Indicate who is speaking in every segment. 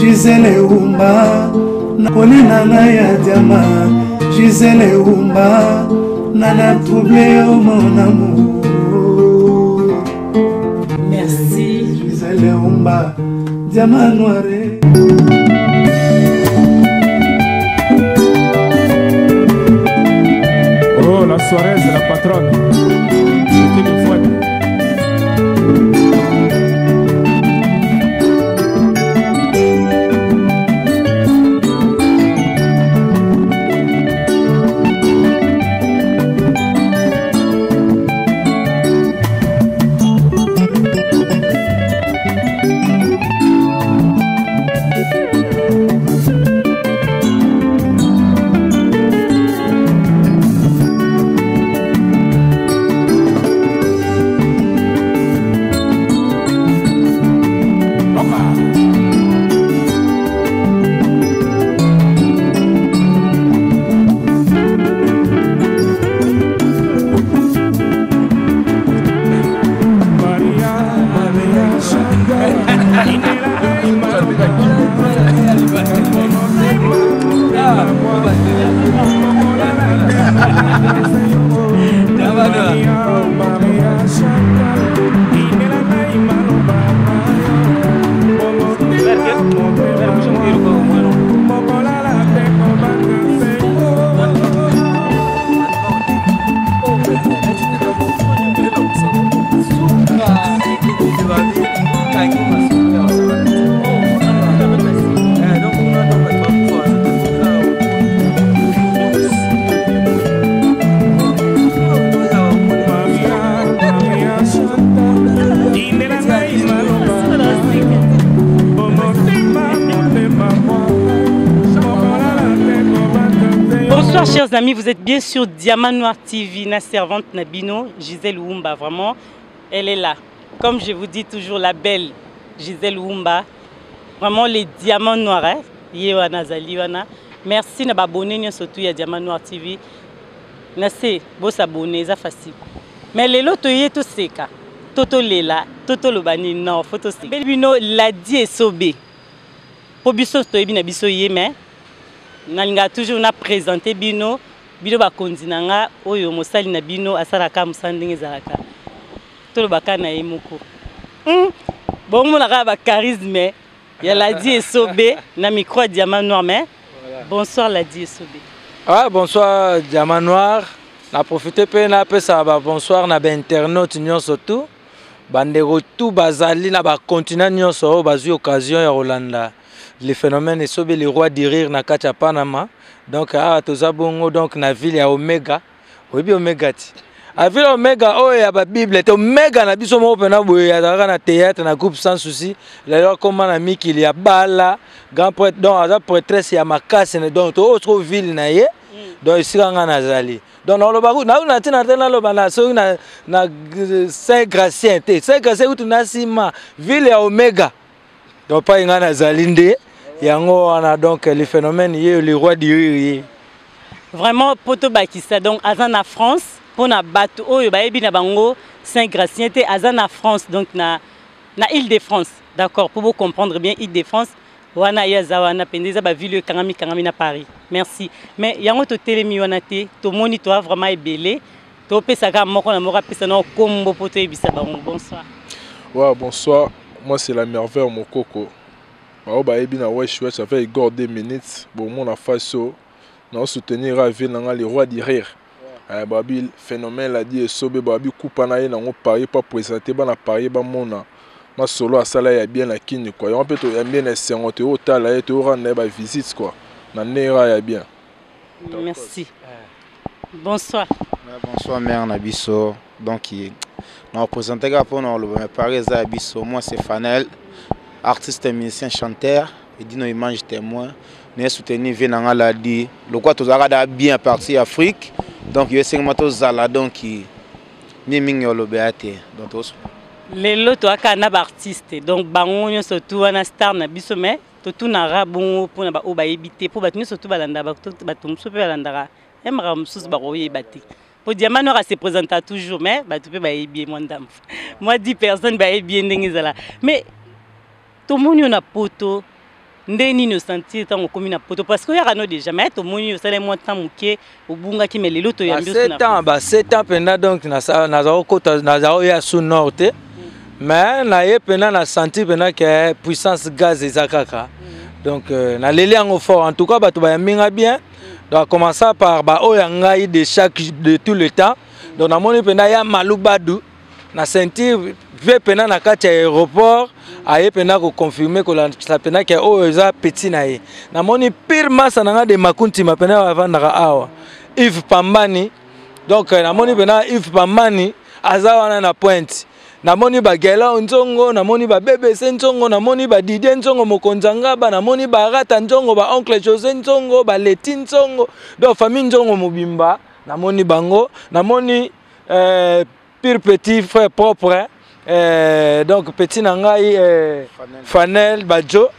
Speaker 1: Gisele Umba nakoli na ngai ya diama Gisele Umba nana trouble yo mon amour.
Speaker 2: Merci.
Speaker 1: Gisele Umba diama noire.
Speaker 3: Oh, la soirée, c'est la patronne. C'était une fois.
Speaker 2: Bonsoir chers amis, vous êtes bien sur Diamant Noir TV, na servante Nabino, Gisèle Wumba, vraiment, elle est là. Comme je vous dis toujours, la belle Gisèle Wumba, vraiment les diamants noirs, hein? Ye wana zali wana. Merci na abonné surtout ya Diamant Noir TV. Na se bo s'abonner, ça facile. Mais lelo toye toseka, totolela, totoloba nini non, faut toseka. Bino Ladi Esobe. Po biso toyebi na biso ye mais nalinga toujours na présenter bino bino bakonzi na nga oyo mosali na bino asalaka mosala ndenge ezalaka tolobaka na ye moko bomonaka ba charisme ya Ladi Esobe na micro ya Diamant Noir. Mais voilà. Bonsoir Ladi Esobe.
Speaker 4: Ah, bonsoir Diamant Noir. Na profité mpe napesa ba bonsoir na bainternaute nyonso tout, bandeko tout bazali na bacontinent nyonso oyo bazwi occasion ya kolanda le phénomène Esobe, le roi du rire, na kati ya Panama. Donc awa toza bongo donc na ville ya Omega. Oyebi Omega ti avile Omega oyo ya babible te, Omega na biso moko mpena boye, azalaka na théâtre na groupe Sans Souci. Lelo akóma na mikili ya bala grand prêtre, donc aza prêtresse ya makasi. Donc toyo soko ville na ye, donc esika nga nazali. Donc naloba na ntina te, naloba na soki na Saint Gracien te, Saint Gracien kutu na nsima ville ya Omega. Donc pai nga nazali nde yango wana. Donc le phénomène ye, le roi du rire ye.
Speaker 2: Vraiment po tobakisa, donc aza na France. Mpona bato oyo bayebi na bango Saint Gracien te, aza na France, donc na Île de France, d'accord, po bocomprendre bien, Île de France wana ye aza wana mpenza, eza baville oyo ekangami kangami na Paris. Merci. Mais yango totelemi wana te, tomoni toa vraiment ebele, topesaka moko na moko apesa na kombo mpo toyebisa bango. Bonsoir.
Speaker 5: Ouais, bonsoir. Moi, c'est la merveille Mokoko. Bao bayebi na Wesh Wesh avec Igor 2 minutes. Bon, mon face na soutenir a vie nanga le roi du rire. Eh, babi phénomène Ladi Esobe, babi kupa na ye nango Paris pa présenter bana Paris bamona masolo asala ya bien na kini quoi. Yango mpe toyambi na esengo, toyotala ye, toyoranda ye bavisite quoi, na ndenge ya bien.
Speaker 2: Merci. Bonsoir.
Speaker 6: Ouais, bonsoir mère na biso. Donc na représente kaka mpona koloba mais Paris eza ya biso. Moi c'est Fanel, artiste, musicien, chanteur, edino image témoin. Naye soutenir vie na nga Ladi lokwa tozalaka da bien à partir Afrique. Donc yo esengema tozala, donc ni mingi oloba te, donc tos
Speaker 2: Lelo toyaka na baartiste, donc bango nyonso tu wana star na biso, mais totunaka bongo mpona baoyo bayebi te, mpo bato nyonso tu balandaka, bato mosusu mpe balandaka ye, makambo mosusu bakoyeba te, po Diamant Noir ase présenta toujours, mais bato mpe bayebi ye mwa ndambo, mwa 10 personnes bayebi ye ndenge ezala. Mais tomoni yo na poto. Nde nini osentir ntango okomi na poto? Parce que oyaka no déjà, mais tomoni osala mwa temps moke, obungaki, mais lelo toyambi.
Speaker 4: 7 ans, ba 7 ans mpenza. Donc naza kokota, naza oya su nord te, mais naye mpenza na sentir mpenza ke puissance gaz eza kaka. Donc naleli yango fort. En tout cas, bato bayambi nga bien. Donc à commencer par baoyo ya ngai de chaque, de tout le temps. Donc namoni mpenza ya Malubadu na ceinture ve mpena na kati ya aéroport, aye mpena koconfirme, kolakisa mpena ke oyo eza petit na ye. Namoni pire masa na nga de Makuntima mpena avandaka awa, Yves Pambani. Donc namoni mpena Yves Pambani aza wana na pointe. Namoni bagela Nzongo, namoni baBBC Nzongo, namoni baDidie Nzongo, mokonzi ya ngaba, namoni barata Nzongo, baoncle José Nzongo, baleti Nzongo. Donc famille Nzongo mobimba namoni bango. Namoni pire petit frère propre, donc petit na ngai Fanel Bajo.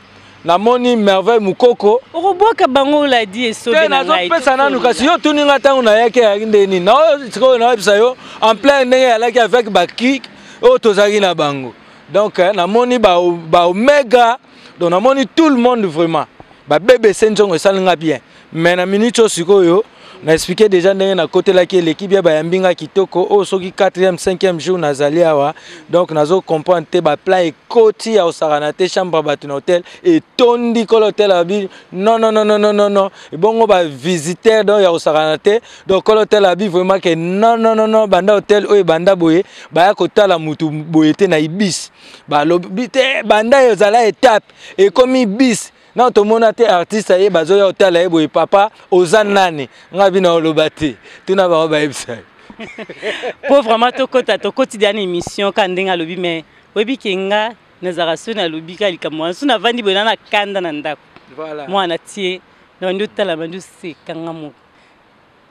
Speaker 4: Namoni Merveille Mukoko.
Speaker 2: Okobwaka bango, oladi esobe
Speaker 4: na ngai. Nazopesa nanu. Kasi yo tuni nga ntango nayaki, ayaki nde nini? Sikoyo nayebisa yo en plein ndenge eyalaki avec bakik oyo tozalaki na bango. Donc namoni baomega, donc namoni tout le monde vraiment, baBBC Nzongo, esali nga bien. Mais na minute oyo sikoyo na expliqué déjà ndenge nakotelaki, eleki bien, bayambi nga kitoko. Oyo soki 4e, 5e jour nazali awa. Donc nazo comprendre te, baplan ekoti ya kosakana te. Chambre ya bato na hotel etondi, kolo hotel abi non, non, non, non, non, non, non. Ebongo bavisiteur, donc ya kosakana te. Donc kolo hotel abi vraiment ke non, non, non, non, banda hotel oyo ebanda boye, baya kotala mutu boye te na ibis. Balobi te, banda ezala étape ekomi bis na tomona te artiste aye, bazoya kotala ye boye. Papa, oza nani? Nga bino oloba te, tuna bango bayebisa ye.
Speaker 2: Po vraiment tokota, tokoti deya na émission ka ndenge alobi. Mais oyebi ke nga nazalaka so nalobi ka likambo wana, so navandi boye na na kanda na ndako, mwana tie na bandi otala, bandi osekanga moko.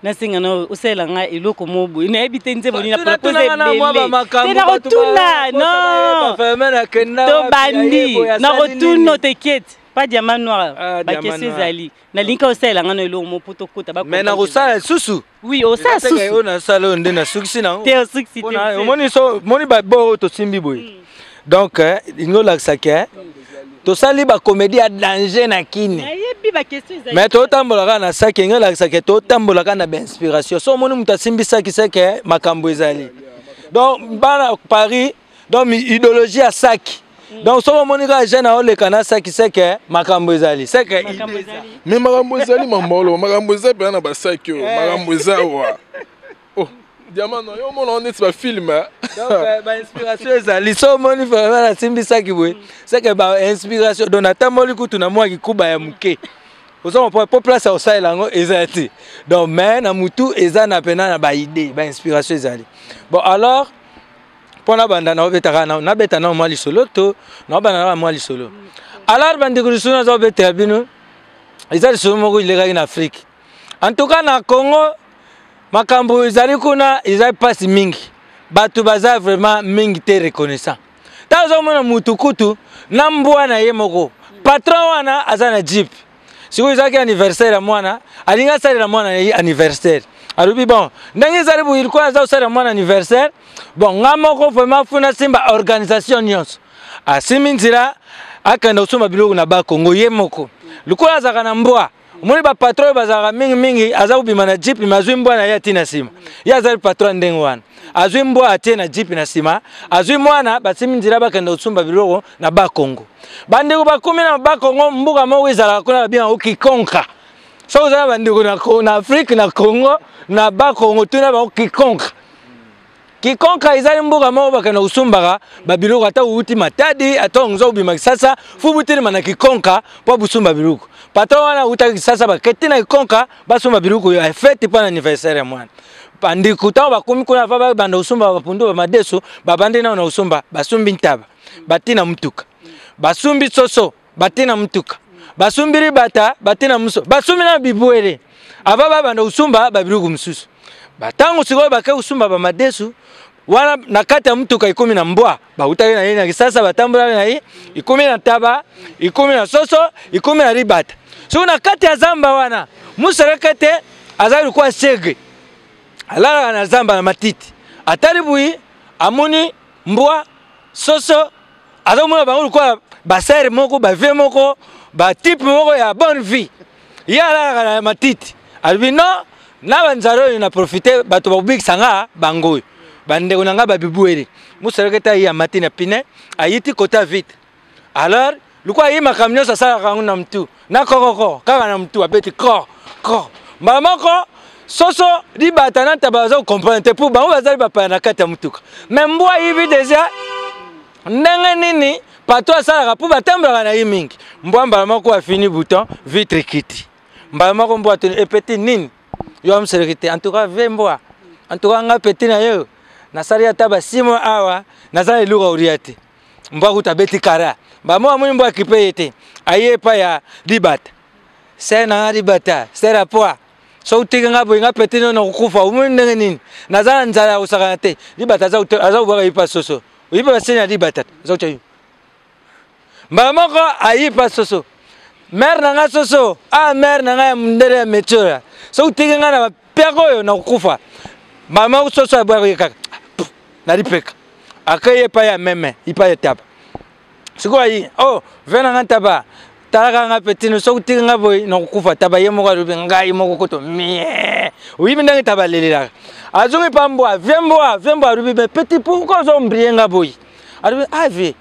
Speaker 2: Nasenga na osalela ngai eloko moko boye, nayebi te nzembo nini napropose ebele te. Nakotuna non, tobandi, nakotuna, t'inquiète pas. Diamant Noir, baquestion ezali, nalingi ka osalela ngai na eloko moko mpo tokota.
Speaker 4: Mais nakosala lisusu.
Speaker 2: Oui, osala susu.
Speaker 4: Oyo nasala oyo nde nasukisi nango.
Speaker 2: Te, osukisi te.
Speaker 4: Omoni so, moni babo oyo tosimbi boye. Donc lingi olakisa ke tosali bacomédie ya danger na kini.
Speaker 2: Nayebi baquestion ezali.
Speaker 4: Mais totambola kaka na saki, enge olakisa ke totambola kaka na bainspiration. So omoni moto asimbi saki, seke makambo ezali. Donc bana Paris, donc idéologie ya saki. Donc soki omoni kaka jeune aoleka na saki, seke makambo ezali, seke.
Speaker 5: Mais makambo ezali, mambolo, makambo eza mpena na basaki oyo, makambo eza awa. Oh, diamant na yo, omona neti bafilm.
Speaker 4: Bainspiration ezali. So omoni vraiment nasimbi saki boye, seke bainspiration. Donc natamboli kutu na mwa kikuba ya moke, oza comprendre, po place ya kosalela yango eza te. Donc mais na mutu eza na pena na baidée, bainspiration ezali. Bon, alors mpo nabanda, naobetaka, nabeta nao mwa lisolo to naobanda na mwa lisolo. Alors bandeko, lisolo naza kobetela bino eza lisolo moko elekaki na Afrique, en tout cas na Congo. Makambo ezali kuna, ezali mpasi mingi, bato baza vraiment mingi te reconnaissant. Ntango ozomona mutu kutu na mbwa na ye moko, patron wana aza na jeep. Sikoyo ezalaki anniversaire ya mwana, alingi asalela mwana na ye anniversaire. Alobi bon, ndenge ezali boye, ilikuwa aza kosalela mwana anniversaire, bon, nga moko vraiment funa simba organisation nyonso. Asimbi nzela, akende kosomba biloko na Bakongo ye moko. Lokola azalaka na mbwa, omoni bapatron oyo bazalaka mingimingi, aza kobima na jeep, me azwi mbwa na ye atie na nsima. Ye azali patron ndenge wana, azwi mbwa atie na jeep na nsima, azwi mwana, basimi nzela, bakende kosomba biloko na Bakongo. Bandeko, bakomi na Bakongo, mboka moko ezalaka kuna babengaka Kikonka. Soki oza na bandeko na Afrique, na Congo, na Bakongo, tuna bango Kikonka. Kikonka ezali mboka moko bakenda kosumbaka babiloko. Ata outi Matadi, ata onza obima Kisasa, fu butelema na Kikonka mpo busumba biloko. Patron wana awutaki Kisasa, baketi na Kikonka, basomba biloko ya fête mpo na anniversaire ya mwana. Bandeko, ntango bakomi kuna, va babanda kosomba bapundu, bamadeso, babandi nao na kosomba. Basombi ntaba, bati na mutuka. Basombi soso, bati na mutuka. Basombi libata, bati na muso. Basombi na bibwele ava babanda kosomba babiloko mosusu. Batango sikoyo bake kosomba bamadesu wana na kati ya mutuka, ekomi na mbwa bautaki na ye na Kisasa, batambolaki na ye, ekomi na taba, ekomi na soso, ekomi na libata. Soki na kati ya zamba wana, museleke te azali lokola sege, alalaka na zamba na matiti. Atali buyi, amoni mbwa, soso, azomona bango lokola. Basere moko, bavie moko, batype moko ya bonne vie. Ye alalaka na matiti. Alobi non, na banzala oyo na profite bato bakobikisa nga bango oyo. Bandeko na nga babibwele. Muselekete aye amati na pine, ayiti kota vite. Alors, lokola aye makambo nyonso asalaka yango na mutu, na kokoko kaka na mutu abeti kor kor. Mbala moko soso libata na ntaba baza kocomprendre te mpo bango bazali bapaya na kati ya motuka. Mais mbwa ayibi deja ndenge nini pato asalaka mpo batambolaka na ye mingi. Mbwa mbala moko afini bouton, vitre ekiti. Mbala moko mbwa atuni epeti nini? Yo amuseleki te. En tout cas ve mbwa. En tout cas nga peti na yo. Nasali ata basimo awa, naza na eloko olia te. Mbwa kutu abeti kara. Ba mwa amoni mbwa akipe ye te. Aye epai ya libata. Sere na nga libata, sere apwa. Soki otiki nga boye nga peti no nakokufa. Omoni ndenge nini? Naza na nzala ya kosakana te. Libata aza kobwaka ye pa soso. Oyiba baseni ya libata. Aza kotya yo. Mbala moko ayipa soso. Mère na nga soso, ah mère na nga ya mundele ya metiola. Soki otiki nga na bapiaka oyo nakokufa. Mbala moko soso abwaki ye kaka. Na lipeka. Akei epai ya meme, epai ya taba. Sikoyo ayi, oh, ve na nga taba. Talaka nga petino, soki otiki nga boye nakokufa. Taba ye moko alobi ngai moko koto mie. Oyibi ndenge taba alelelaka. Azongi pa mbwa, vie mbwa, vie mbwa alobi mais petit pourquoi ozo mbrie nga boye? Alobi ah vie.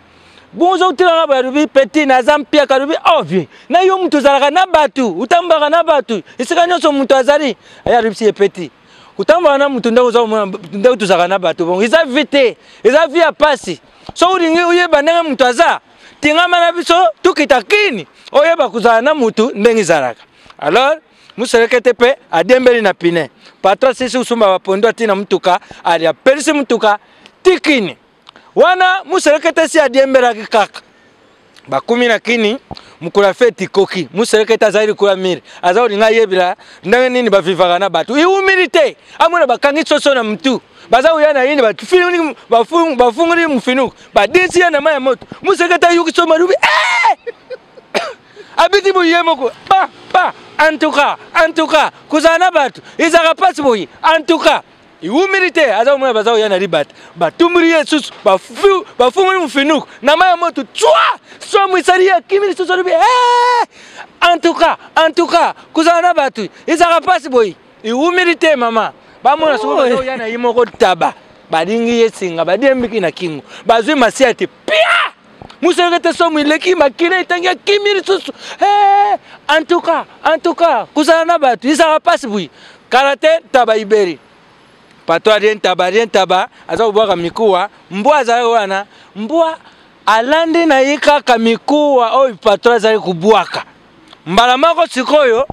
Speaker 4: Bongo ozo tika nga boye alobi petit naza mpiaka alobi oh vie. Na yo mutu ozalaka na batu, otambaka na batu, esika nyonso mutu azali. Aye alobi si ye petit. Kotambola na mutu ndenge oza komona ndenge tozalaka na bato bongo eza vie te, eza vie ya pasi. Soki olingi oyeba ndenge mutu aza, tingama na biso tokita kini oyeba kozala na mutu ndenge ezalaka. Alors muselekete mpe adembeli na pine. Patron asisi kosomba bapondo atina mutuka, ali apelisi mutuka tikini. Wana muselekete si adiembelaki kaka. Bakumi na kini mokolo ya feti koki muselekete azali likolo ya mire, aza kolinga ayebela ndenge nini bavivaka na bato. Iwumili te amona bakangi soso na mutu, baza koya na yini bafungoli mufinuku badinsi ye na mai ya moto. Muselekete ayuki somo alobi eh! Abiti boye ye moko pa pa. En tout cas, en tout cas kozala na bato ezalaka mpasi boye. En tout cas iwumili te aza komona baza koya na libata, batumbuli ye lisusu, bafungoli mofinuku na mai ya moto tswa somo esali ye akimi lisusu alobi eh! En tout cas, en tout cas kozala na bato ezalaka mpasi boye. Iwumili te mama bamona soki baza koya na ye moko taba balingi ye singa badiembiki na kingo bazwi masiya te pia museleke te somo eleki makila etangi akimi lisusu eh, en tout cas, en tout cas kozala na bato ezalaka mpasi boye. Kala te taba iberi pato alie ntaba, alie ntaba aza kobwaka mikuwa. Mbwa azalaki wana, mbwa alandi na ye kaka mikuwa oyo patron azali kobwaka. Mbala moko sikoyo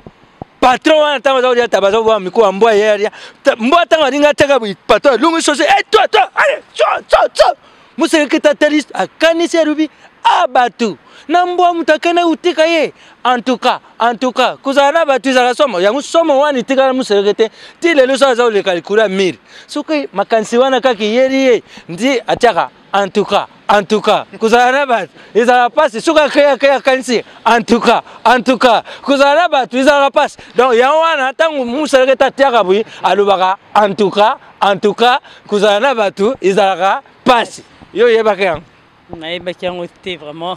Speaker 4: patron wana ntango aza kolia taba aza kobwaka mikuwa, mbwa ye alia mbwa ntango alingi ateka boye patron alungi soso e toi toi allez tso tso tso. Muselekete atali akanisi alobi a bato na mbwa moto akende kotika ye. En tout cas, en tout cas kozala na bato ezalaka somo. Yango somo wana etikala muselekete ti lelo so aza koleka likolo ya mire, soki makanisi wana kaka eyeli ye ndi atiaka en tout cas, en tout cas kozala na bato ezalaka mpasi. Soki akei akei akanisi en tout cas, en tout cas kozala na bato ezalaka mpasi. Donc yango wana ntango muselekete atiaka boye alobaka en tout cas, en tout cas kozala na bato ezalaka mpasi. Yo oyebaki yango?
Speaker 2: Nayebaki yango te vraiment.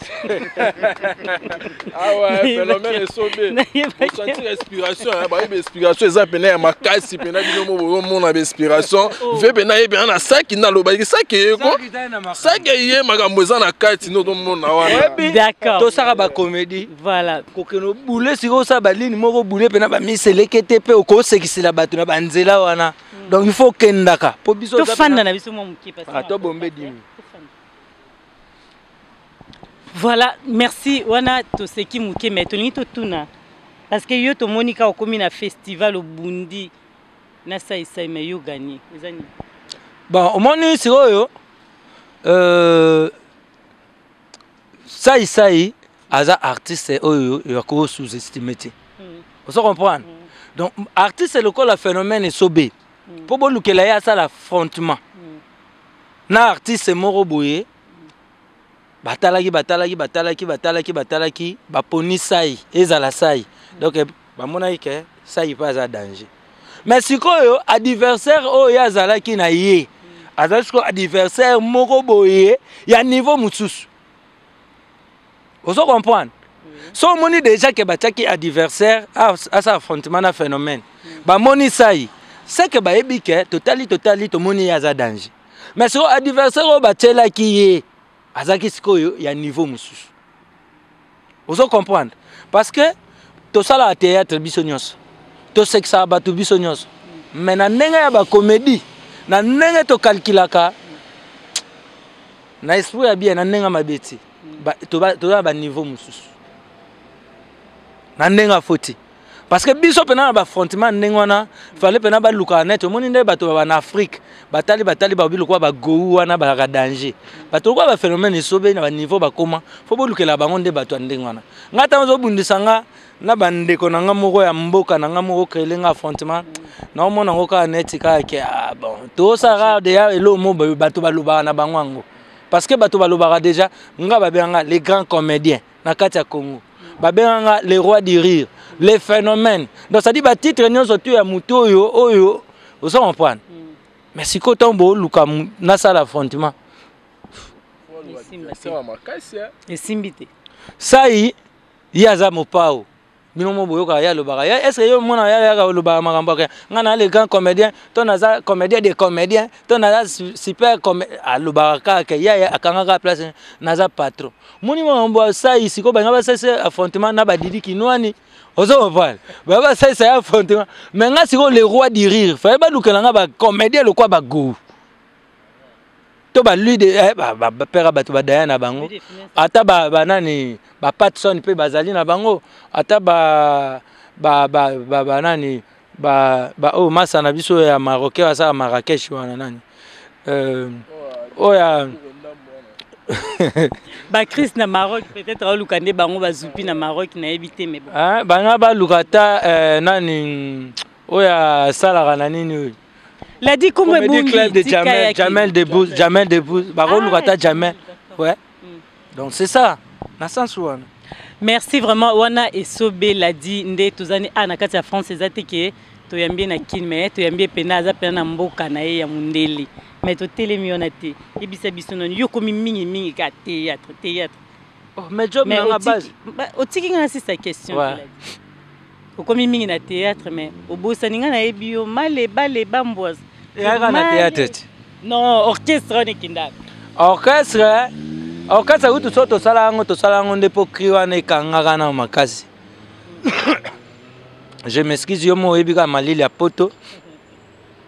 Speaker 5: Ah ouais, phénomène esobe. Osentir inspiration, hein, ba inspiration eza pena ya makasi pena bino mo bomona ba inspiration. Ve pena ye pena na saki na loba saki yeko. Saki ye makambo eza na kati no tomona wana.
Speaker 2: D'accord.
Speaker 4: Tosaka ba comédie.
Speaker 2: Voilà.
Speaker 4: Kokeno boule siko osala ba ligne moko boule pena ba miselekete pe okosekisela bato na ba nzela wana. Donc il faut kendaka po biso
Speaker 2: tofanda na biso mwa moke parce
Speaker 4: que to bombe dimi.
Speaker 2: Voilà, merci wana toseki moke mais tolingi totuna parce que yo tomoni kaka okomi na festival obundi na saisai mais yo gagné eza nini?
Speaker 4: Bon, omoni sikoyo saisai aza artiste oyo ya ko sous-estimer te. Ozo comprendre? Donc artiste lokola phénomène esobe po bolukela ye asala affrontement na artiste moko boye. Batalaki, batalaki, batalaki, batalaki, batalaki, baponi sai, ezala sai. Donc bamonaki ke sai pe aza danger. Mais sikoyo adversaire oyo ye azalaki na ye, azali sikoyo adversaire moko boye ya niveau mosusu. Ozo comprendre? So omoni déjà ke batiaki adversaire asa affrontement na phénomène. Bamoni sai. C'est que bayebi ke totali totali tomoni ye aza danger. Mais sikoyo adversaire oyo batielaki ye azalaki sikoyo ya niveau mosusu. Ozo comprendre? Parce que tosalaka théâtre biso nyonso. Tosekisaka bato biso nyonso. Mais na ndenge ya ba comédie, na ndenge tokalkulaka na esprit ya bien na ndenge mabe te. Toza na ba niveau mosusu. Na ndenge ya foti. Parce que biso pena na ba affrontement ndenge wana fallait pena balukaka net omoni nde bato ba na Afrique batali batali babi lokola ba gowu wana balaka danger bato lokola ba phénomène esobe na ba niveau bakoma fo bolukela bango nde bato ya ndenge wana nga ntango ozobundisa nga na bandeko na nga moko ya mboka na nga moko créele nga affrontement naomona yango kaka neti kaka ke ah, bon tosalaka deja eloko mo bato balobaka na bango yango parce que bato balobaka deja nga babenganga les grands comédiens na kati ya Congo babenga nga le roi du rire le phénomène donc ça dit ba titre nyonso tu ya moto oyo oyo ozo comprendre mm. mais sikoyo ntango boluka nasala affrontement
Speaker 2: esimbi te
Speaker 4: sai ye aza mopao bino mo boyokaka ye alobaka ye est ce que yo omona ye ayaka olobaka makambo ake ngai na le grand comédien to naza comédien de comédien to naza super alobaka kaka ke ye akangaka place naza patron moni makambo asai sikoyo balinga basalisa affrontement na badidi kinwani ozo comprendre baya basalisa ye affrontement mais ngai sikoyo le roi du rire faye balukela ngai bacomédien lokwa bagou to balui de eh, bapera bato badaya na bango ata banani bapatson mpe bazali na bango ata banani oyo masa na biso ya marocain asala marakesh wana nani euh, oyo ya
Speaker 2: bacrise na maroc peut-être aoluka nde bango bazupi na maroc nayebi te mais bon
Speaker 4: banga baluka ata euh, nani oyo asalaka na nini oyo
Speaker 2: Ladi kombo
Speaker 4: ebungi club de Jamel Jamel Debbouze Jamel Debbouze bakoluka ata Jamel ouais mm. donc c'est ça na sens wana
Speaker 2: merci vraiment wana esobe ladi nde tozani a na kati ya france eza te ke toyambi ye na kin mais toyambi ye mpena aza mpena na mboka na ye ya mondele mais totelemi wana te yebisa biso nani yo okomi mingimingi ka théâtre théâtre
Speaker 4: oh, mais job mais nanga base
Speaker 2: otiki nga na sisa question ouais. Okomi mingi na théâtre mais obosani nga nayebi yo male bale bambwas.
Speaker 4: Eyaka na théâtre ti.
Speaker 2: Non, orchestre wana ekendaka.
Speaker 4: Orchestre orchestre kutu so tosala yango tosala yango nde mpo cri wana ekangaka na makasi. Je m'excuse yo mo oyebi kaka malili ya poto.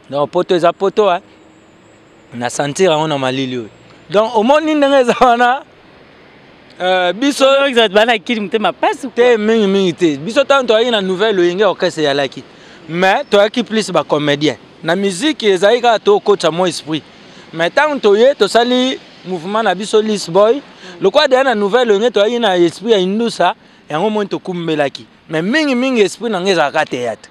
Speaker 4: Donc poto eza poto hein. Na sentir yango na malili oyo. Donc omoni ndenge eza wana Euh, biso
Speaker 2: bana kili motema pasi
Speaker 4: te mingi mingi te biso ntango toyaki na nouvelle loyenge orchestre eyalaki mais toyaki plus bacomédien na musique ezalaki kaka tokotisa mwa esprit mais ntango toye tosali mouvement na biso lisboy lokola deya na nouvelle loyenge toyaki na esprit ya indusa yango moni tokumbelaki mais mingi mingi esprit na ngai ezalaka théâtre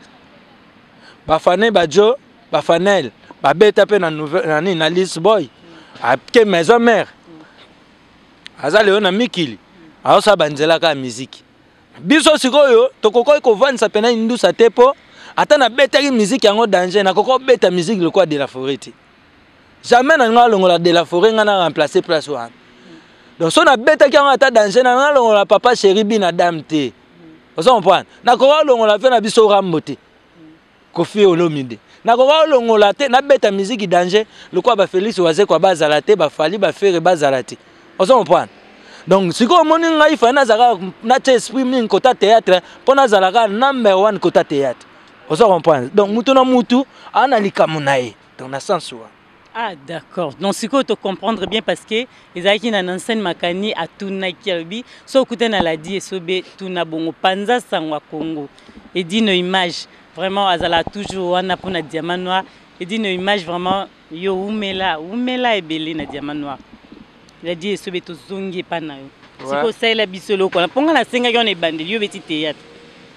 Speaker 4: bafane bajo bafanel babeta mpe na nini na lisboy ake maison mère aza lelo na mikili azosala banzela kaka miziki biso sikoyo tokoki kovandisa mpena indusa te mpo ata nabetaki miziki yango danger nakoki kobeta miziki lokola de la forêt te jamais na ngai alongola de la forêt ngai na remplace place wana donc so nabetaki yango ata danger na ngai alongola papa chéri bina dame te ozo comprendre nakoki alongola mpe na biso rambo te Koffi Olomide nakoka olongola te nabeta miziki danger lokola ba Felix Wazekwa bazala te ba Fally ba Ferre bazala te ozo comprendre donc sikoyo omoni ngai fai nazalaka natia esprit mingi kota théâtre mpo nazalaka number one kota théâtre ozo comprendre donc mutu na mutu aa na likambo na ye donc na sens wana
Speaker 2: Ah d'accord. Donc sikoyo to comprendre bien parce que ezalaki na Nansen Makani atunaki alobi so okutani na Ladi Esobe tuna bongo panza sango ya Congo. Edino image vraiment azala toujours wana mpona diamant noir. Edino image vraiment yo wumela wumela ebele na diamant noir. Ladi Esobe tozongi epa na yo. Sikoyo osalela biso eloko wana mpo ngai nasengaki wana ebandeli yo obeti théâtre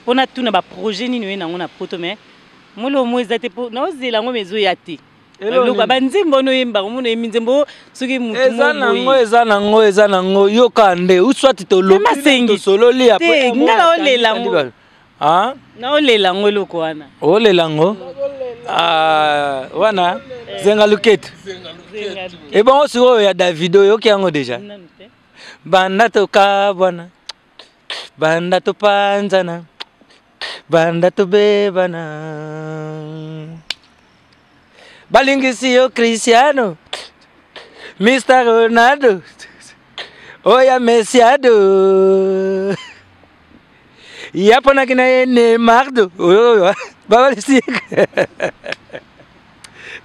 Speaker 2: mpo natuna ba projet nini oye nango na poto mais molomo eza te mpo naozela yango mais ezoya te. Eloko ba nzembo wana oyembaka omona oyembi nzembo soki mutu
Speaker 4: eza nango eza nango eza nango yoka nde ou soit tolobi tosololi
Speaker 2: après nga naolela yango naolela yango eloko wana
Speaker 4: olela yango ah, wana eh. zenga luketu ebongo sikoyo ya davido oyoki yango deja banda tokabwana. Banda topanzana, banda tobebana. Balingisi yo Cristiano, Mr. Ronaldo, oya Messiado. Yaponaki na ye Neymardo. Oyo babalisi ye.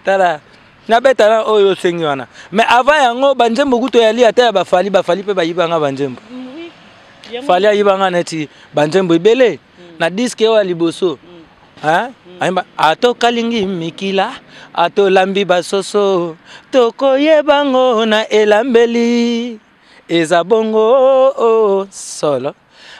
Speaker 4: Tala nabeta na oyo osengi wana, mais avant yango banzembo kutu eyali ata ya bafali, bafali mpe bayibanga banzembo. Fali ayibanga neti banzembo ebele na disque oyo ya liboso. Ayimba atokalingi mikila, atolambi basoso, tokoyebango na elambeli eza bongo oh, solo.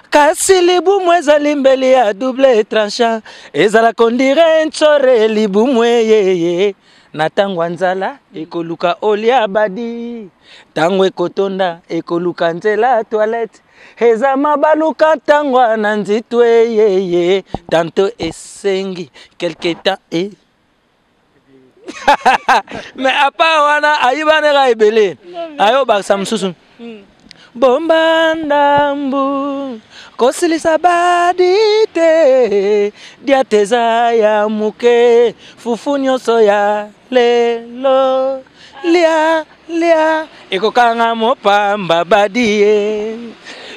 Speaker 4: Kasi libumu ezali mbeli ya double tranchant, ezalaka ondire ntsore libumu eyeye. Na ntango ya nzala ekoluka olia badi, ntango ekotonda ekoluka nzela toilette, eza mabaluka ntango na nzito eyeye, tanto esengi quelque temps e mais apa wana ayibaneka ebele, ayobakisa mosusu. Bomba ndambu kosilisa badi te, diate eza ya moke, fufu nyonso ya lelo lia lia ekokanga mopamba badi ye.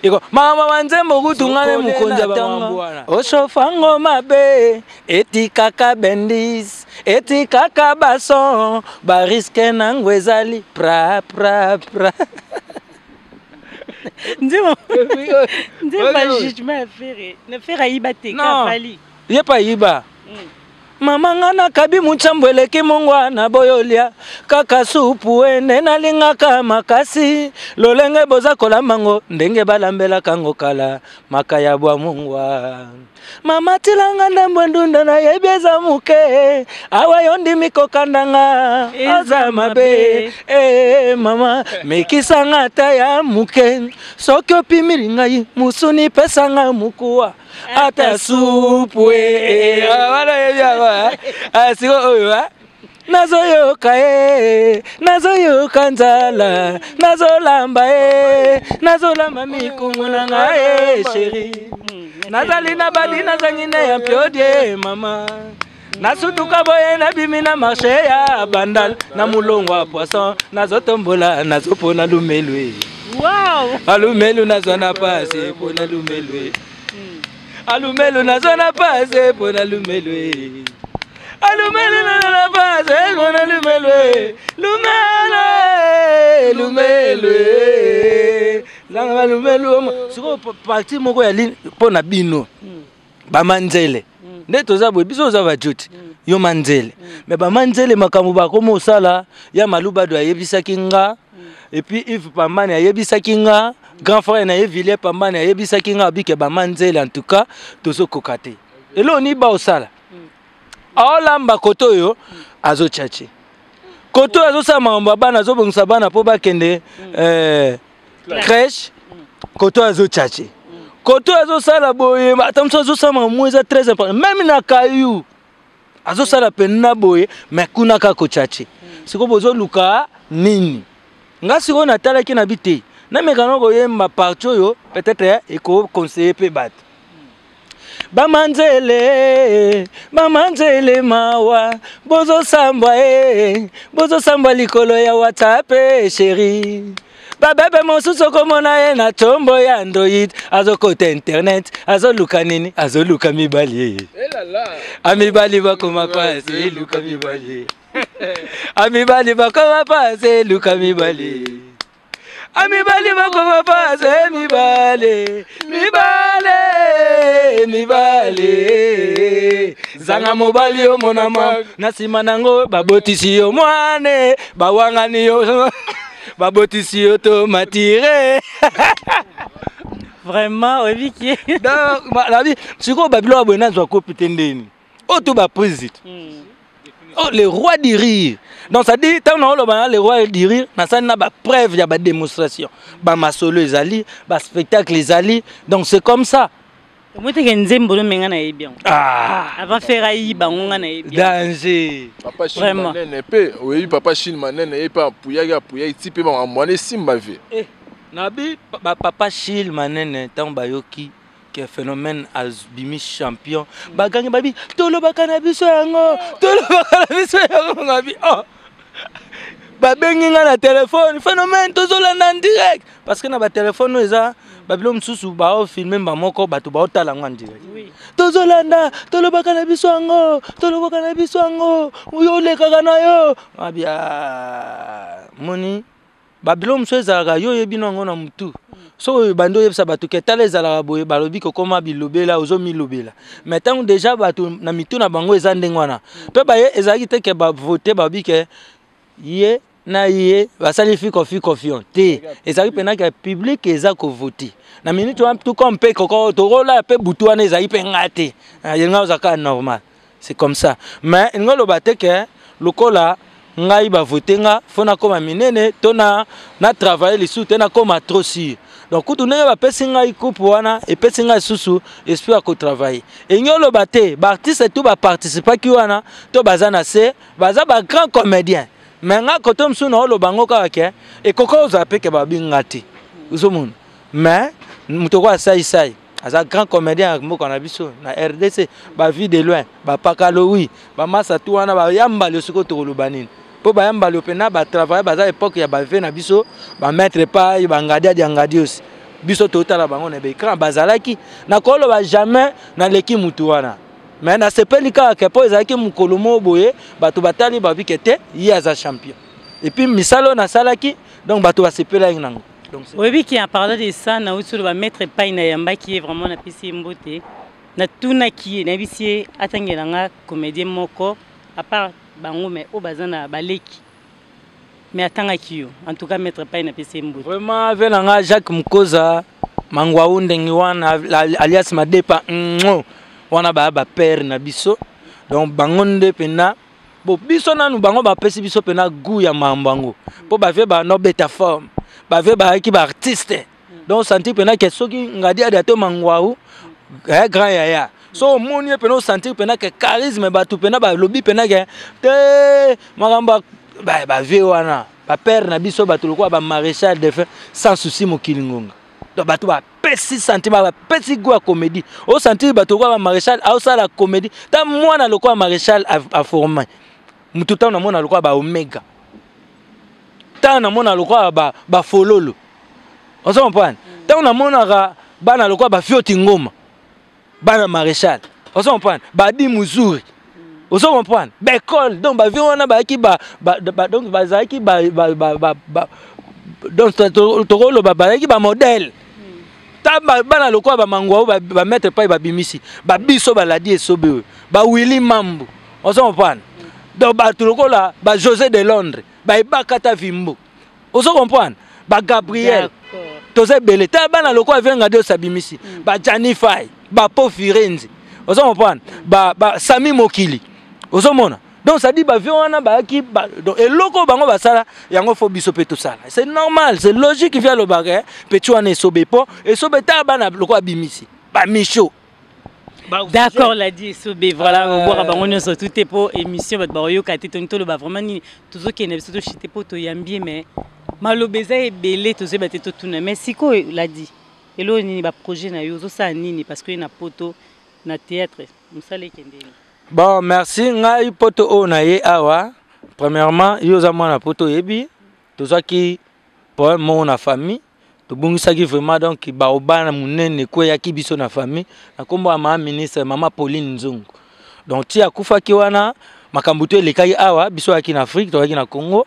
Speaker 4: Eko mama wa nzembo kutu ngane mokonzi ya bamambu wana oshofango mabe, etikaka bendis, etikaka bason, bariske nango ezali pra pra pra.
Speaker 2: Nzembo nzembo jugement ya Ferre na Ferre ayiba te ka Fally.
Speaker 4: Ye pa ayiba. Mama nga nakabi muchambo eleki mongwa na boyolia kaka supu ene nalingaka makasi, lolenge boza kolamba ngo ndenge balambelaka ngo kala makaya bwa mongwa. Mama tilanga ndambo ndunda nayebi eza moke, awa yo ndimi kokandanga oza mabe. Mama mekisanga ata ya moke, soki opimili ngai musuni pesanga mokuwa ata supu. Wana yebi yango siko oyo nazoyoka ye, nazoyoka nzala, nazolamba ye, nazolamba mikungu na ngai chéri, nazali na badi nazangi ne ya mpiodie. Mama nasutuka boye nabimi na marché ya Bandal na mulongo ya poisson, nazotombola nazopona lumelu.
Speaker 2: Wow.
Speaker 4: Alumelu nazwa na pasi mpona lumelu, alumelu nazwa na pasi mpona lumelu, alumelu nazwa na pasi mpona lumelu, lumelu lumelu zanga balumelu. Sikoyo parti moko ya ligne mpo na bino bamanzele nde toza boye, biso oza bajuti yo manzele, mais bamanzele makambo bakoma osala ya malubado ayebisaki nga, et puis Yves Pambani ayebisaki nga, grand frère na ye Villiers Pambani ayebisaki nga abike bamanzele en tout cas tozokoka te. Eloko nini baosala? Aolamba kote oyo, azotiatie kote oyo, azosala makambo ya bana, azobongisa bana mpo bakende crèche, kote oyo azotiatie, kote oyo azosala boye, ata mosusu azosala makambo eza très important, même na kayu azosala pena boye, mais kuna kaka kotiatie. Sikoyo bozoluka nini? Nga sikoyo natalaki na bi te, namekana koyemba parti oyo, peut-être ekoconseiller mpe bato bamanzele. Bamanzele mawa, bozosambwa e, bozosambwa likolo ya WhatsApp. Chéri babebe mosusu okomona ye na tombo ya Android, azokota internet, azoluka nini? Azoluka mibali. Amibali bakoma pasi, eluka mibali. Amibali bakoma pasi, eluka mibali. Amibali bakoma pasi, mibale mibale mibale. Zanga mobali omona ma na nsima nango babotisi yo mwane, bawangani yo, babotisi yo to matire.
Speaker 2: Vraiment oyebi ki.
Speaker 4: Donc nabi sikoyo babiloko boye nazwa kopi te ndeni oyo to baprise te. Oh, le roi du rire, donc ça dit ntango naoloba na le roi du rire, nasali na bapreuve ya badémonstration, bamasolo ezali, baspectacle ezali, donc c'est comme ça.
Speaker 2: Omoi teke nzembo no menga nayebi yango.
Speaker 4: Ah.
Speaker 2: Avant Ferre ayiba yango, nga nayebi yango.
Speaker 4: Danger.
Speaker 5: Papa Chine.
Speaker 2: Vraiment.
Speaker 5: Manene mpe oyebi papa Chine Manene, ye mpe apuyaki apuyaki ti mpe makambo wana esimba ve.
Speaker 4: Eh, nabi bapapa Chile Manene ntango bayoki. Ke phénomène abimi champion, bagangi babi tolobaka na biso yango, tolobaka na biso yango. Ngabi oh, babengi nga na telefone, phénomène tozolanda en direct, parce que na batelefone oyo eza babilo mosusu baofilme mba moko, bato baotala yango en direct. Tozolanda, tolobaka na biso yango, tolobaka na biso yango, oyo olekaka na yo. Abi ah, moni babilo mosusu ezalaka yo oyebi na yango na motu. Soki oyo bandi oyebisa bato ke tala ezalaka boye, balobi kokoma bilobela, ozomilobela. Mais ntango déjà bato na mitu na bango eza ndenge wana mpe baye ezalaki te ke bavote, babi ke ye na ye basali fiko fiko fion te. Ezalaki mpena ke public eza kovote na minute wana, tout comme mpe koko tokolala mpe butu wana ezalaki mpe nga te yenga ozala kaka normal, c'est comme ça. Mais elingi oloba te ke lokola ngai bavote nga, fo nakóma minene to na travaille lisusu te, nakóma trop sûr. Donc kutu ndenge bapesi ngai coupe wana, epesi ngai lisusu esprit ya kotravaille. Elingi oloba te baartiste tout baparticipaki wana to baza na se, baza bagrand comédien. Mais nga kote mosusu na oloba yango kaka ke ekoki ozala mpe ke babinga te, ozomona. Mais moto oko asaisai aza grand comédien ya mboka na biso na RDC, bavie de loin, bapakalowi, bamasa tu wana, bayambali. Sikoyo tokoloba nini? Mpo bayambali mpena batravaille, baza époque ya bave na biso, bamaître pai, bangadi ya ngadi osi biso totala bango na baécran bazalaki. Nakoloba jamais naleki mutu wana, mais nasepeli kaka ke mpo ezalaki mokolo moko boye, bato batali, babike te ye aza champion. Et puis misala oyo nasalaki, donc bato basepelaki nango. Donc
Speaker 2: oyebi ki en parlant de ça, nauti oloba maître pai, nayambaki ye vraiment, napesi ye mbote. Natunaki ye, nayebisi ye atangela nga comédien moko à part bango, mais oyo baza na baleki, mais atangaki yo. En tout cas, maître pai, napesi ye mbote.
Speaker 4: Vraiment ave na nga Jacques Mukoza Mangwau ndenge wana, alias Madepa ngo wana, baya bapere na biso. Donc bango nde mpena bo biso nanu, bango bapesi biso mpena goût ya mambo yango, mpo bavie banobeta forme, bavie bayaki baartiste. Donc sentir mpena ke soki ngadi adi ato Mangwau eh, grand yaya, so omoni ye mpena, osentir mpena ke charisme, bato mpena balobi mpena ke te makambo bavie wana, bapere na biso, bato lokola bamaréchal de fin sans souci mokili ngonga. Donc bato bapesi sentiment, bapesi goût ya comédie. Osentir bato lokola bamaréchal aosala comédie, ta mwana lokola maréchal aforme motu. Ntango namona lokola baomega, ntango namona lokola bafololo, ozo comprendre? Ntango namonaka bana lokola bafioti ngoma, bana maréchal, ozo comprendre? Badi muzuri, ozo comprendre? Baekole, donc bavie wana bayaki donc bazalaki donc tokoloba bazalaki bamodèle. Ta bana lokola bamangwa oyo bamaître pai babimisi babiso, baladi esobe oyo, bawili mambu, ozo comprendre? Donc bato lokola bajosé de Londres, bayebaka ta vimbo, ozo comprendre? Bagabriel, toza ebele. Ta bana lokola venga de osabimisi, bajani fai, bapo firenze, ozo comprendre? Basami mokili, ozomona? Donc ça dit bavie wana bayaki donc eloko oyo bango basala yango, fo biso mpe tosala. C'est normal, c'est logique. Vi alobaka petit wana esobe, mpo esobe. Ta bana lokola abimisi bamicho.
Speaker 2: D'accord, ladi esobe, voilà. Obwaka bango nyonso tu te mpo émission bato bakoyoka te. Toni toloba vraiment nini? Tozokende biso toshite mpo toyambi ye, mais maloba eza ebele, tozoyeba te totuna. Mais sikoyo ladi, eloko nini baprojet na yo? Ozosala nini? Parce que ye na poto na théâtre, mosala ekende nini?
Speaker 4: Bon, merci. Ngai poto oyo na ye awa, premièrement yo oza mwana poto, oyebi tozwaki problème moko na famille, tobungisaki vraiment donc baobana monene ekweyaki biso na famille na nkombo ya mama ministre, mama Pauline Nzungu. Donc ti akufaki wana, makambo to elekaki awa, biso oyaki na Afrique, toyaki na Congo.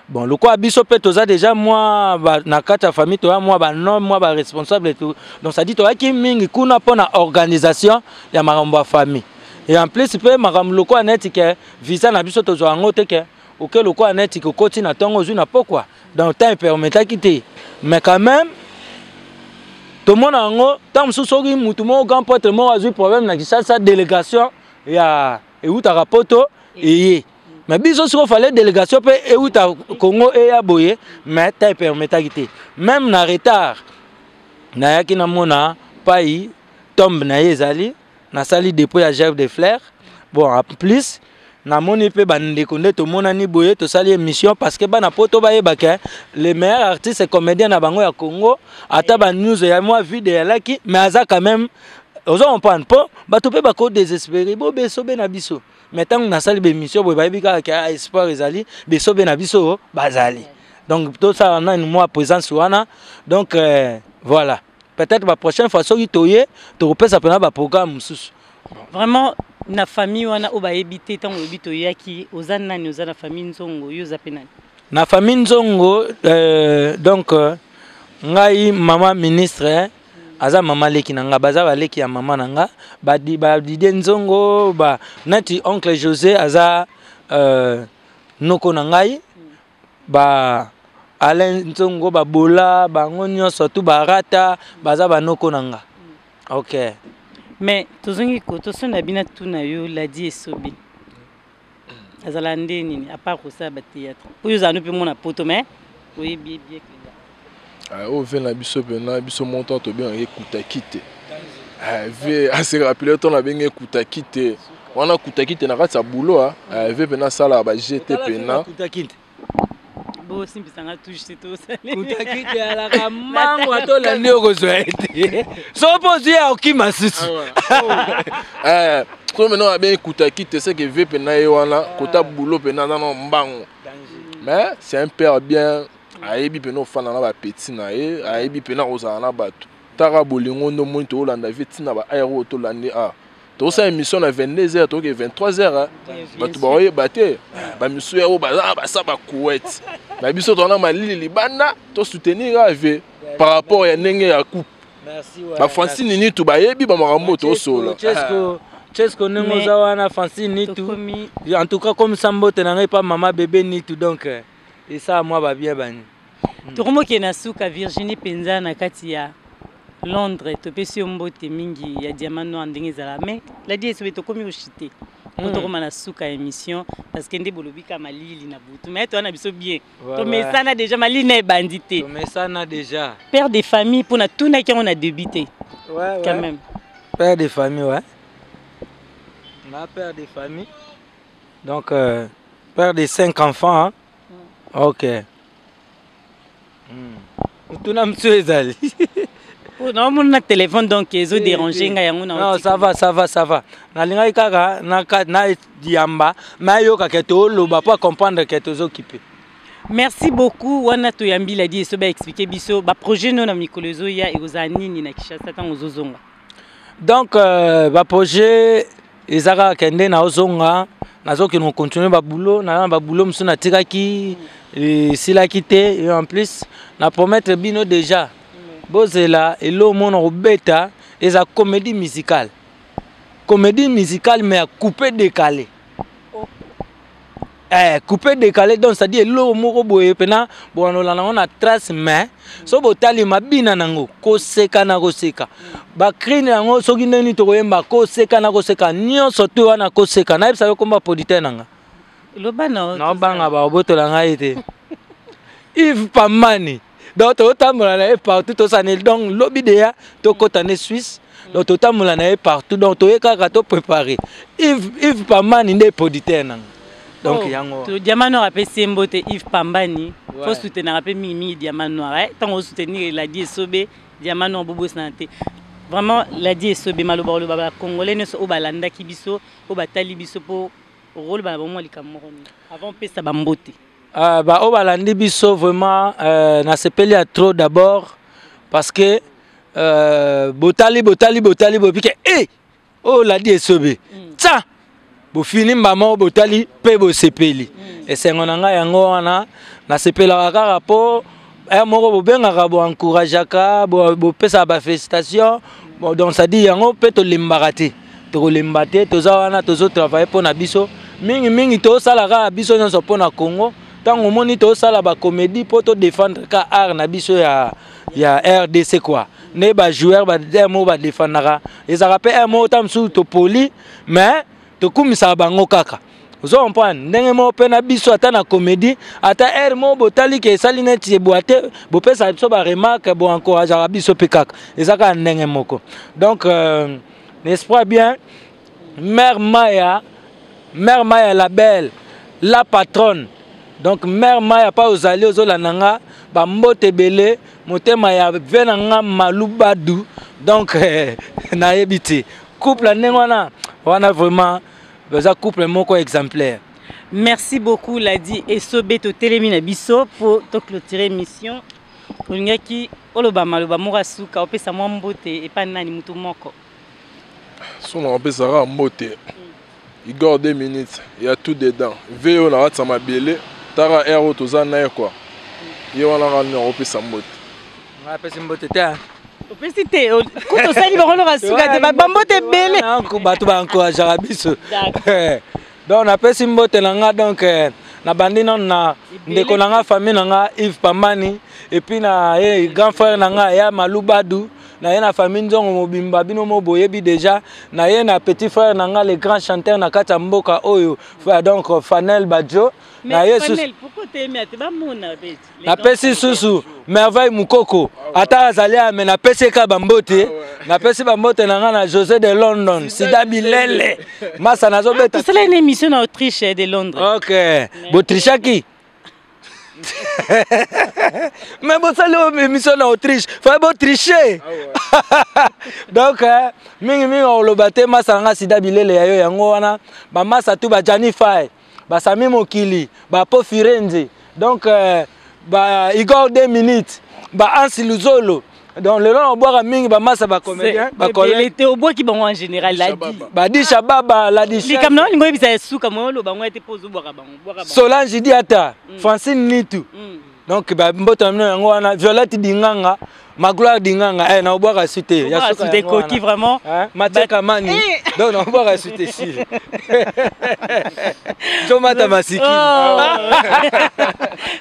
Speaker 4: Bon, lokola biso mpe toza déjà mwa na kati ya famille, toya mwa banome, mwa baresponsable tout. Donc ça dit toyaki mingi kuna mpo na organisation ya makambo ya famille. Et en plus mpe makambo lokola neti ke visa na biso tozwa yango te, ke oke lokola neti kokoti na ntongo, ozwi na pokwa. Donc temps epermetaki te, mais quand même tomona yango. Ntango mosusu soki mutu moko, grand prêtre moko azwi problème na Kinshasa, délégation ya eutaka poto eye. Mais biso sikoyo fallait délégation mpe euta Congo eya boye, mais temps epermetaki te. Même na retard nayaki, namona pai tombe na ye ezali, nasali dépôt ya gerbe de fleurs. Bon, en plus Namoni mpe bandeko nde tomonani boye, tosali émission parce que bana poto bayeba ke le meilleur artiste comédien na bango ya Congo, ata ba news ya mwa vide eyalaki, mais aza quand même, ozo comprendre, mpo bato mpe bako désespérer bo besobe na biso. Mais ntango nasali baémission boye, bayebi kaka ke ah, espoir ezali, besobe na biso bazali. Donc tosala nani mwa présence wana. Donc voilà, peut-être ba prochaine fois soki toye, tokopesa mpena baprogramme mosusu.
Speaker 2: Vraiment, na famille wana oyo bayebi te, ntango oyebi toyaki, oza nani? Oza na famille Nzongo, yo oza mpe nani?
Speaker 4: Na famille Nzongo, donc ngai mama ministre aza mama leki na nga, baza baleki ya mama na nga, badidie Nzongo ba, neti oncle José aza noko na ngai, ba Alain Nzongo, babola bango nyonso tu barata, baza banoko na nga. Ok.
Speaker 2: Mais tozongi koto so na bino, tuna yo, Ladi Esobe azala nde nini, à part kosala bathéâtre oyo ozala no mpe mona poto, mais oyebi ye bien mpenza?
Speaker 5: Oyo ve na biso mpena, biso montant tobengaka ekutaki te. Ve ase rappeler to nabenge ekutaki te wana, kutaki te na kati ya boulot. Ve mpena asalaka baje te mpena.
Speaker 4: Kutaki te.
Speaker 2: Bosimbisanga touche te, tosali.
Speaker 4: Kutaki te alaka mango, atolandi okozwa ye te, so mpo ozwi ya okima susu.
Speaker 5: So maintenant abengi kutaki te, c'est que ve mpena ye wana kota boulot mpena aza na mbango, mais c'est un père bien, ayebi mpena ofanda na bapeti na ye, ayebi mpena kozala na bato. Taka bolingo nde omoni toolanda ve ntina ba aire oyo tolandi a tosala émission na 22 heures, toke 23 heures, bato baoyeba te. Bamisu oyo baza basa bacouette na biso, toza na malili libanda, tosoutenir ave par rapport ya ndenge ya coupe. Bafrancine Nitu bayebi bamakambo oyo tosola.
Speaker 4: Chesco, ndenge oza wana, Francine Nitu, en tout cas comme sa mbote na ngai pa mama bébé Nitu, donc esala mwa babien bani.
Speaker 2: Tokomokende na suka. Virginie mpenza na kati ya Londres, topesi yo mbote mingi ya Diamant Noir ndenge ezala. Mais Ladi Esobe, tokomi oshite po tokóma na suka ya émission, parce que nde bolobi ka malili na butu, mais toza na biso bien, tomesana déjà, malili na ebandi te.
Speaker 4: Tomesana déjà.
Speaker 2: Père de famille, mpona tunaki yango na début te quand même.
Speaker 4: Père de famille, ouais, na père de famille, donc père de cinq enfants, hein? Ok. Tuna mosu ezali.
Speaker 2: Naomona na téléphone, donc ezodérange ngai yango.
Speaker 4: Non, ça va, ça va, ça va. Nalingaki kaka nayamba nayoka ke tooloba po comprendre ke tozokipe.
Speaker 2: Merci beaucoup. Wana toyambi Ladi Eso, baexplike biso baprojet no na mikolo ezoya ekozala nini na Kinshasa ntango ozozonga.
Speaker 4: Donc baprojet eza kaka kende naozonga, nazokende kocontinue baboulot na baboulot mosusu natikaki esilaki te. Et en plus na promettre bino déjà, bozela elo mona kobeta, eza comédie musicale, comédie musicale mais ya coupé décalé. Coupé décalé, donc c'est-à-dire eloko moko boye mpena bokanolanda yango na trace, mais so botali mabina nango, koseka na koseka, bacrine yango soki ndenge nini tokoyemba, koseka na koseka nyonso to wana koseka. Nayebisa yo komba producteur na nga.
Speaker 2: Loba na.
Speaker 4: Naobanga baobotola ngai te, Yves Pamani. Donc totambola na ye partout, tosani, donc lobi deya tokɔta ne Suisse, donc totambola na ye partout, donc toye kaka topréparé. Yves Pambani nde producteur nanga, donc
Speaker 2: Oh,
Speaker 4: yango.
Speaker 2: Diamant Noir apesi ye mbote, Yves Pambani. Fo soutenaka mpe mingimingi Diamant Noir, ntango osoutenir Ladi Esobe, Diamant Noir bobosana te. Vraiment, Ladi Esobe, maloba koloba bacongolais nyonso oyo balandaki biso, oyo batali biso, mpo okoloba na bango likambo moko nini avant opesa bambote?
Speaker 4: Baoyo balandi biso vraiment, nasepeli ya trop d'abord parce que botali botali botali bopike e oyo Ladi Esobe tsa bofini mbama, botali mpe bosepeli. Esengo na ngai yango wana, nasepelaka kaka mpo aya moko bobengaka, boencourageaka, bopesaka bafélicitation. Bon, donc c'est-à-dire yango mpe tolembaka te, tokolemba te, toza wana, tozotravaille mpo na biso mingimingi, tosala kaka biso nyonso mpo na Congo. Ntango omoni tosala bacomédie mpo todéfendre ka art na biso ya RDC quoi, nde bajoueur ba moko badefendaka, ezalaka mpe r moko ta mosusu topoli, mais tokumisaka bango kaka. Ozo comprendre ndenge moko mpe na biso, ata na comédie, ata aire moko botali ke esali neti eboa te, bopesaka biso baremarque, boencourageaka biso mpe kaka, eza kaka ndenge moko. Donc n'est-ce pas bien, mère Maya? Mère Maya la belle, la patronne. Donc mère Maya pa ozali ozolanda nga ba mbote ebele motema ya ve na nga Malubadu. Donc nayebi te. Couple ndenge wana wana vraiment baza couple moko exemplaire.
Speaker 2: Merci beaucoup Ladi Esobe totelemi na biso po to clôturer mission. Olingaki oloba maloba moko ya suka opesa mwa mbote epa nani mutu moko.
Speaker 5: So na opesaka mbote. Igor 2 minutes, il y a tout dedans. VO na watsa mabele, tara air oyo toza na ye quoi. Ye wana kaka nde opesa mbote.
Speaker 4: Nga apesi mbote te.
Speaker 2: Opesi te, kutu osali bango loka suka te, ba mbote ebele.
Speaker 4: Bato ba encourageaka biso. Donc napesi mbote na nga donc nabandi nano na ndeko na nga famille na nga Yves Pambani et puis na ye grand frère na nga ya Malubadu na ye na famille Nzongo mobimba bino mo boyebi déjà na ye na petit frère na nga le grand chanteur na kati ya mboka oyo donc Fanel Badjo na ye susu napesi susu Merveille Mukoko ata azali ya me napesi ye kaka bambote napesi bambote na nga na José de London Sida Bilele masa nazobeta
Speaker 2: tosala une émission na Autriche de Londres.
Speaker 4: Ok, botrichaki mais bosali oyo émission na Autriche fallait botricher. Donc mingi mingi oloba te masa na nga Sida Bilele ya yo yango wana bamasa tu ba Gianni Faye basami mokili ba Po Firenze donc ba Igor 2 minutes ba Ansi Luzolo donc lelo na obwaka mingi bamasa ba comédien ba collègue
Speaker 2: te obwaki bango en général la di
Speaker 4: ba disha baba la disha
Speaker 2: likambo na olingo oyebisa ya suka moyo oloba yango ete mpo ozobwaka bango bwaka bango
Speaker 4: Solange Diata Francine Nitu donc ba mboto na bino yango wana Violette Dinganga Magloire Dinganga na obwaka su te ya
Speaker 2: suka yango ekoki vraiment.
Speaker 4: Hein? Mathieu Kamani. Donc na obwaka su te si. Jomata Masiki.
Speaker 2: Oh.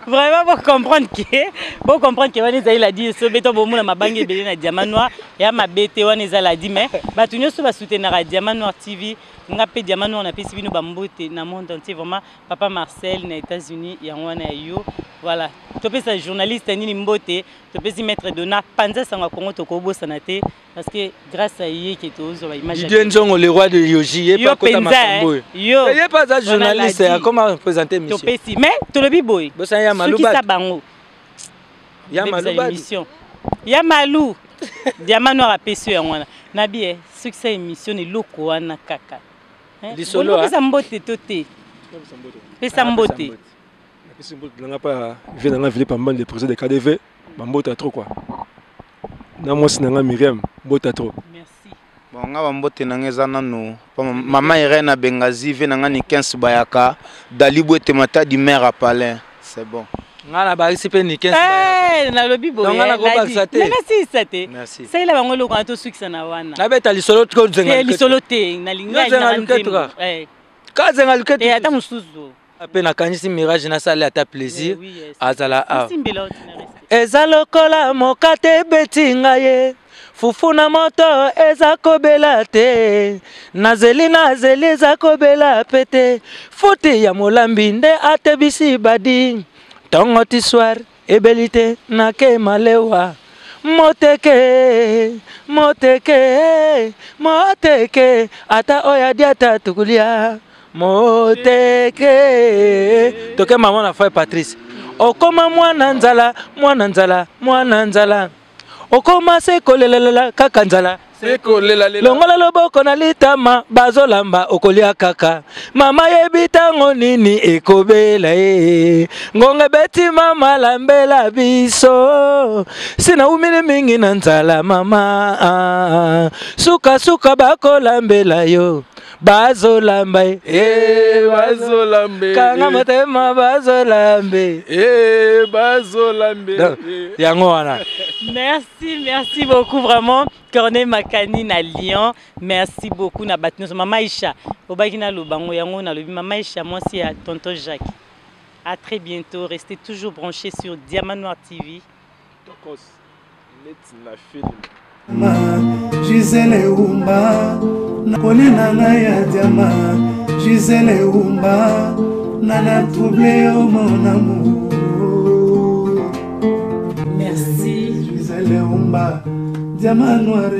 Speaker 2: Vraiment pour comprendre que pour comprendre que wana ezali ladi esobe to bomona mabanga ebele na Diamant Noir ya mabe te wana eza ladi mais bato nyonso basoutenaka Diamant Noir TV nga mpe Diamant Noir napesi bino bambote na monde entier vraiment papa Marcel na États-Unis yango wana ya yo voilà topesa journaliste nini mbote topesi maître Dona panza sango ya Congo tokobosana te parce que grâce à ye ke tozwa ba image
Speaker 4: Didier Nzongo le roi de Yoji ye pa kota makambo oyo
Speaker 2: yo
Speaker 4: ye pa aza journaliste akoma présenter mission
Speaker 2: topesi mais tolobi boye
Speaker 4: bosana ya Maluba
Speaker 2: sukisa bango
Speaker 4: ya Maluba
Speaker 2: émission ya Malu Diamant Noir apesi yo yango wana nabi sukisa émission na eloko wana kaka
Speaker 4: lisolo
Speaker 2: pesa mbote to te pesa mbote
Speaker 3: napesi mbote nanga pa vie nanga Philippe Pambani le président de KDV bambote trop quoi na mwasi nanga Myriam mbote trop.
Speaker 2: Merci.
Speaker 6: Bon nga bambote nanga eza nanu pa mama Irène na Bengazi vie nanga ni 15 bayaka Dali Bwete Matadi mère à Palin c'est bon.
Speaker 4: Nga na bakisi pe ni 15 bayaka.
Speaker 2: Nalobi boye.
Speaker 4: Donc nga na kobakisa te.
Speaker 2: Nanga silisa te.
Speaker 4: Merci.
Speaker 2: Salela bango eloko wana tosukisa na wana.
Speaker 4: Nabeta lisolo to zenga.
Speaker 2: Te lisolo te nalinga
Speaker 4: zenga luketu ka. Ka zenga luketu.
Speaker 2: Te ata mosusu.
Speaker 4: Pe nakanisi mirage nasali ata plaisir azala awa. Eza lokola mokate ebeti ngai ye fufu na moto eza kobela te nazeli nazeli eza kobela pe te futi ya molambi nde atebisi badi ntongo ti soir ebeli te nake malewa moteke moteke moteke ata oyo adiata tukulia moteke toke mama na frère Patrice okoma mwana nzala mwana nzala mwana nzala okoma se kolelalela kaka nzala longola loboko na litama bazolamba okolia kaka mama yebi ntango nini ekobela ye ngonga ebeti mama lambela biso sina umili mingi na nzala mama sukasuka bakolambela yo bazolambe
Speaker 5: bazolambe
Speaker 4: kanga motema bazolambe
Speaker 5: bazolambe
Speaker 4: yango wana.
Speaker 2: Merci, merci beaucoup vraiment Corneille Makani na Lyon. Merci beaucoup na bato nyonso. Mama Aisha obaki na lobango yango na lobi Mama Aisha mwasi ya tonton Jacques. À très bientôt, restez toujours branchés sur Diamant Noir TV.
Speaker 5: Tokos neti na film.
Speaker 1: Gisèle Oumba, Colina na ya diama. Gisèle Oumba, nana troublé oh mon amour.
Speaker 2: Merci.
Speaker 1: Gisèle Oumba, diamant noir.